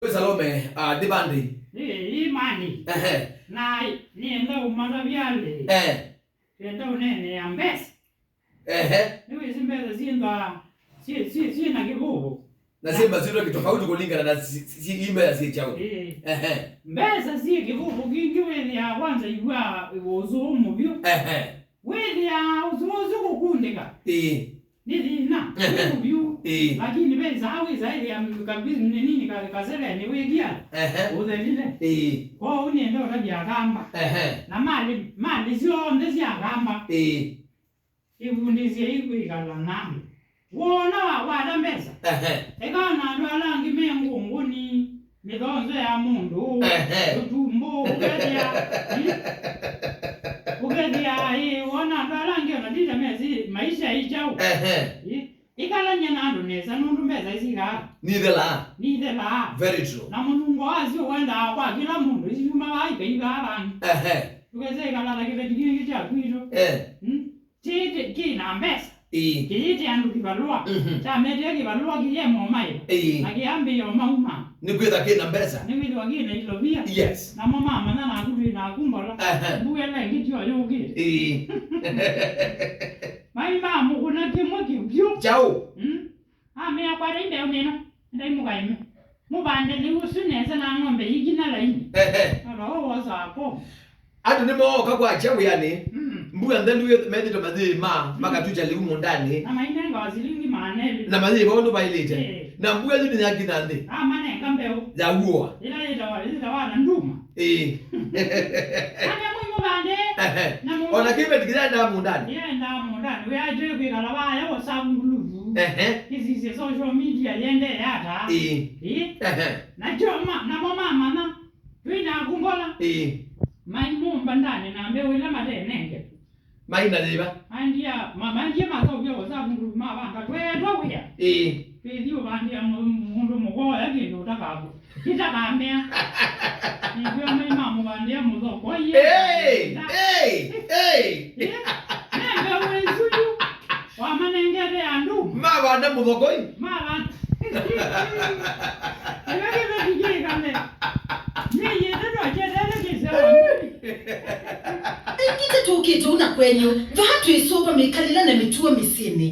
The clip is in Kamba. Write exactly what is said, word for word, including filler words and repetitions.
Salome, ah, Divandi. Ĩ, ĩ mani. Ehe. Na nĩenda ũmata vyalĩ. Eh. Nĩenda ũneenea mbesa. Ehe. Nĩwĩsĩ mbesa syĩndaa, syĩ, syĩ, syĩ na kĩvuvu. Na syĩ masyĩtwa kĩtofauti kũlingana na si, si, si, i mbesa syĩ kyaũ. Ĩĩ. Ehe. Mbesa syĩ kĩvuvu kingĩ wĩthĩaa kwanza iw'a ũsũũ mũvyũ. Ehe. Wĩthĩaa ũsũũ ũsu kũkundĩka. Ĩĩ. Nĩ thĩna. Ehe. Nĩ mũvyũ. Ĩĩ. Lakini ve saa wĩsa ĩthĩa kabisa nĩ nini ka, kasevenĩ wĩkia. Ehe. Ũthelile. Ĩĩ. Kwoou nĩenda ũtavya akamba. Ehe. Na malĩ, malĩ syonthe sya akamba. Ĩĩ. Ĩvundĩsyei kwĩkala na andũ. Woona wakwata mbesa, ehe, eka na andũ ala angĩ me ngũngũni, mĩthonzo ya mũndũ, ehe, ũtumbũ, ũkethĩa, ĩ? Ũkethĩa, ĩ, woona andũ ala angĩ ona ndita mesi maisha ĩ kyaũ. Ehe. Ĩ? Ĩkalany'a na andũ nesa nũndũ mbesa isikaa. Nithelaa. Nithelaa. Very true. Na mũnungo wasyo wendaa kwa kĩla mũndũ, isi yumaa ikaivaa vangĩ. Ehe. Tũkese ĩkala na kĩveti kĩngĩ kya kwitũ. Eh. Mm? Kĩĩ kĩ na mbesa. Ĩĩ. Kĩyĩte andũ kĩvalũa. Mhm. Kyametie kĩvalũa kĩyema ũmaĩva. Ĩĩ. Na kĩambĩĩa ũmauma. Nĩkwĩtha kĩ na mbesa. Nĩwĩthĩwa kĩ na ilovia. Yes. Namo mamanya naku twĩ naku mbola. Ehe. Mbuela ĩngĩ tyo yũkĩte. Ĩĩ. Mai mamũkũna kĩmwe kĩvyũ. Kyaũ? Mm? Amea kwata imbeũ nĩno. Ndaimũka ĩmwe. Mũvande lĩu ũsu nesa na ng'ombe ikina laini. Ehe. Ava ũũ wosaa kũ? Andũ nĩmooka kwakya wĩanĩ. Mm. Mbua nthelu methĩtwe mayĩĩma, mm, makatwikya lĩu mũũndanĩ. Na mainengawa silingi maana elĩ. Na mayĩĩva ũndũ vaĩlĩte. Ĩĩ. Na mbua yu nĩyakina nthĩ. Amanenga mbeũ. Yaw'ũa. Ĩla yĩtawa, yĩtawa na nduma. Ĩĩ. Ane mũimũ vande. Ehe. Na mũndũ. Ona kĩveti kĩyaendaa mũũndanĩ. Kĩyaendaa mũũndanĩ. Wĩaĩtwe kwĩkala vaya WhatsApp nguluvu. Ehe. Kĩsisye social media yendee ata. Ĩĩ. Ĩĩ. Ehe. Na kyo ma, namo mamanya. Twĩ naku mbola. Ĩĩ. Maimũmba ndani na mbeũ ila matenengetwe. Mai na yĩva? Mandia, ma, mandia maseũvya WhatsApp ngulu mavanga twetwa wĩa. Ĩĩ. Twĩthi ũvandia mũ-, mũndũ mũkoya kĩndũ ũtakaku. Kĩtakamea. Nĩkwĩa mai mamũvandia mũthoko. Ĩĩ. Ĩĩ. Ĩĩ. Ĩĩ. Nĩ mbeũ ĩsu yu. Wamanengete andũ. Mavanda mũthokoi. Mavanda. Ĩla kĩveti kĩkale. Nyie yĩtũ twakĩetete kĩseo. Ingĩ tũkĩte ũna kwenyu, vaa twĩsũva mĩkalĩle na mĩtuo mĩsyĩnĩ.